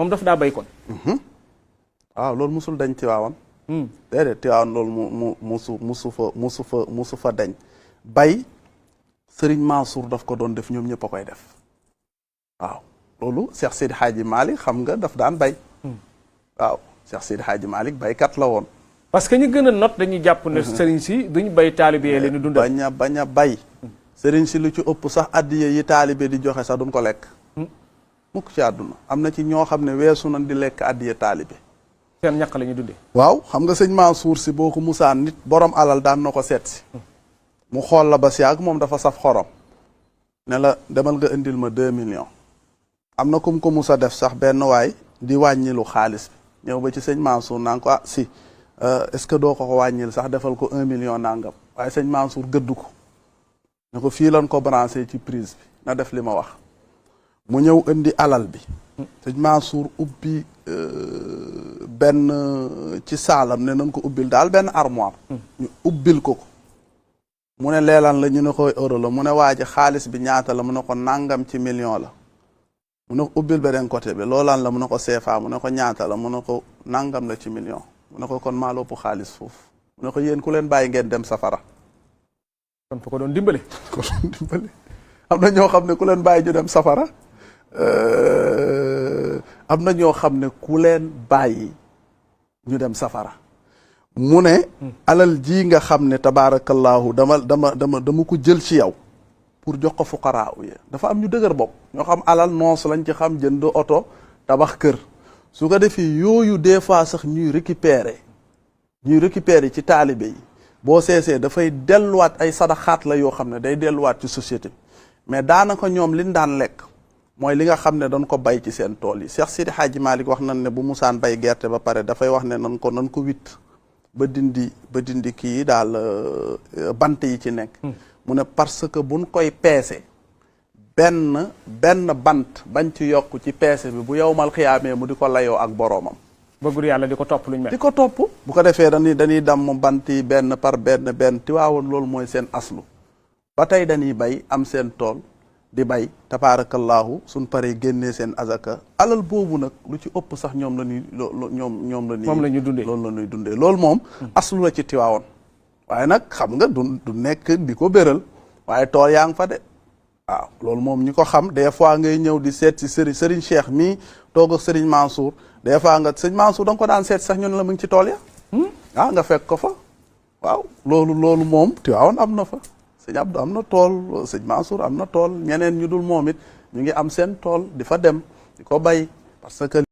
moom daf daa bay kon. waaw loolu musul dañ Tiwaawan. déedéet Tiwaawan loolu musu fa dañ. bay Serigne Mansour daf ko doon def ñoom ñëpp a koy def. waaw loolu Cheikh Seydi Hadji Malick xam nga daf daan bay. waaw Cheikh Seydi Hadji Malick baykat la woon. parce que ñi gën a not dañuy jàpp ne Serigne si duñ bay taalibe yi leen di dundal. bañ a bay. Serigne si lu ci ëpp sax addiye yi taalibe di joxe sax duñ ko lekk. mukk ci àdduna am na ci ñoo xam ne weesu nañ di lekk addiye taalibe. seen ñaq la ñuy dundee. waaw xam nga sëñ Mansour si boo ko musaan nit borom alal daan na ko seet si. mu xool la ba si ak moom dafa saf xorom. ne la demal nga indil ma 2 millions. am na kum ko musa def sax benn waay di wàññilu xaalis bi ñëw ba ci sëñ Mansour naan ko si est-ce que doo ko wàññil sax defal ko 1 million nangam waaye sëñ Mansour gëdd ko. ne ko fii lan ko branché ci prise bi na def li ma wax. mu ñëw indi alal bi. sëñ Mansour ubbi benn ci saalam ne nañ ko ubbil daal benn armoire. ñu ubbil ko. mu ne leelan la ñu ne ko euro la mu ne waa ji xaalis bi ñaata la mu ne ko nangam ci million la. mu ne ko ubbil beneen côté bi loolaan la mu ne ko CFA mu ne ko ñaata la mu ne ko nangam la ci million. mu ne ko kon maa lopp xaalis foofu. mu ne ko yéen ku leen bàyyi ngeen dem safara. kon fa ko doon dimbale. ko doon dimbale am na ñoo xam ne ku leen bàyyi ñu dem safara. am na ñoo xam ne ku leen bàyyi ñu dem safara. mu ne alal ji nga xam ne tabaarakallahu dama ko jël ci yow pour jox ko fuqaraa yi dafa am ñu dëgër bopp ñoo xam alal noos lañ ci xam jënd oto tabax kër su ko defee yooyu des fois sax ñuy récupérer ci taalibe yi boo seesee dafay delluwaat ay sadaxaat la yoo xam ne day delluwaat ci société bi mais daanaka ñoom liñ daan lekk mooy li nga xam ne dañ ko bay ci seen tool yi Cheikh Sidi Hadji Malick wax nañ ne bu musaan bay gerte ba pare dafay wax ne nan ko witt ba dindi kii daal bant yi ci nekk. mu ne parce que buñ koy peese benn bant bañ ci yokk ci peese bi bu yowmal xiyaamee mu di ko layoo ak boroomam. bëggul yàlla di ko topp luñ mel. di ko topp bu ko defee dañuy damm bant yi benn par benn Tiwaawoon loolu mooy seen aslu ba tey dañuy bay am seen tool di bay tabaarakallaahu suñ paree génnee seen azaka alal boobu nag lu ci ëpp sax ñoom la ñuy moom la ñuy dundee loolu la ñuy dundee loolu moom aslu la ci Tiwaawoon waaye nag xam nga du nekk di ko béral waaye tool yaa ngi fa de waaw loolu moom ñi ko xam des fois ngay ñëw di seet si Serigne Cheikh mii toog ak Serigne Mansour des fois nga Serigne Mansour da nga ko daan seet sax ñun la mu ngi ci tool ya nga fekk ko fa waaw loolu moom Tiwaawoon am na fa sëñ Abdou am na tool sëñ Mansour am na tool ñeneen ñu dul moom it ñu ngi am seen tool di fa dem di ko bay parce que